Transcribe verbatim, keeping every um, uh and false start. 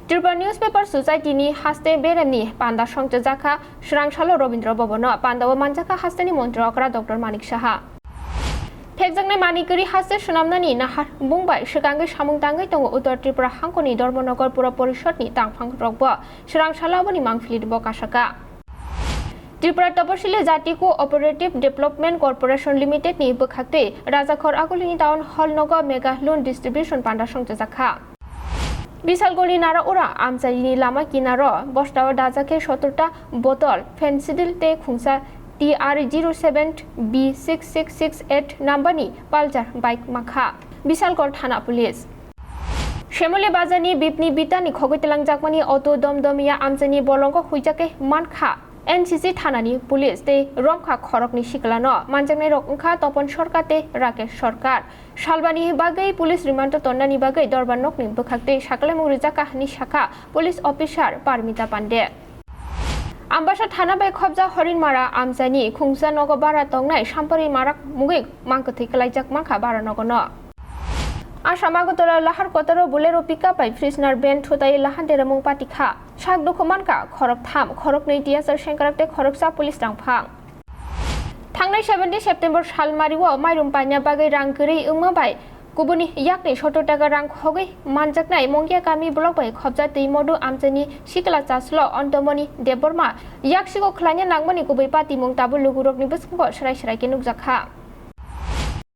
Tripura Newspaper Society ni haste beremni panda songchajakha Swrangsalo Robindra Bhavan o. Panda o manjakha hasteni montri okra Doctor Manik Saha. Phekjaknai manikri haste swnamnani nahar bung bai swkangwi samung tangwi tongo Uttor Tripura hangkoni Dharmanagar Pura Porishod ni tangphang rokbo Swrangsalo aboni mangphili bo kasaka. Tripura Tapasili Jati Cooperative Development Corporation Limited ni bwkhaktwi Rajakhor Agulini Town Hall nogo Mega Loan Distribution panda songchajakha. Bisalgoli Naraura amchaini lama kinaro bostao dajak khe sotorta botol, Fensidil tei khungsa T R zero seven B six six six eight number ni Pulsar bike mankha Bisalgol thana police. Shemoli bazarni bipni bitani khogwi twlangjakmani auto domdomiya amchaini bolongo huijak khe mankha N C C thanani police tei romkha khoroknwi siklano. Manjaknairok wngkha Topon Sarkar tei Rakesh Sarkar. Salbani bagwi police remand-o tonnani bagwi dorbar nokni bwkhaktwi sakalaimung rijak kha hwnwi sakha police officer Parmita Pande. Ambasa thana bai khobjak Horinmara amchaini khungsa nogo bara tongnai Sampari Marak mungwi mangkwthwi kwlaijak mankha bara nogono. Assam Agartala Lahar Kotaro Bolero pickup bai Prisoner band thutai Lahan deremung patikha. Sak dukhu mankha khoroktham, khoroknwi T S R sengkarak tei khoroksa police rangphang. Thangnai seventeen September salmario mairum paina bagwi rang kwrwi wngma bai kubuni yakni sotor taka rang khogwi manjaknai Mongia kami block bai khobja twi modu amchaini sikla chaslo Ontomoni Debbarma yaksigo khlaina nangmani kubui patimung tabuk lugurokni bwskango swrai swrai khe nukjakha.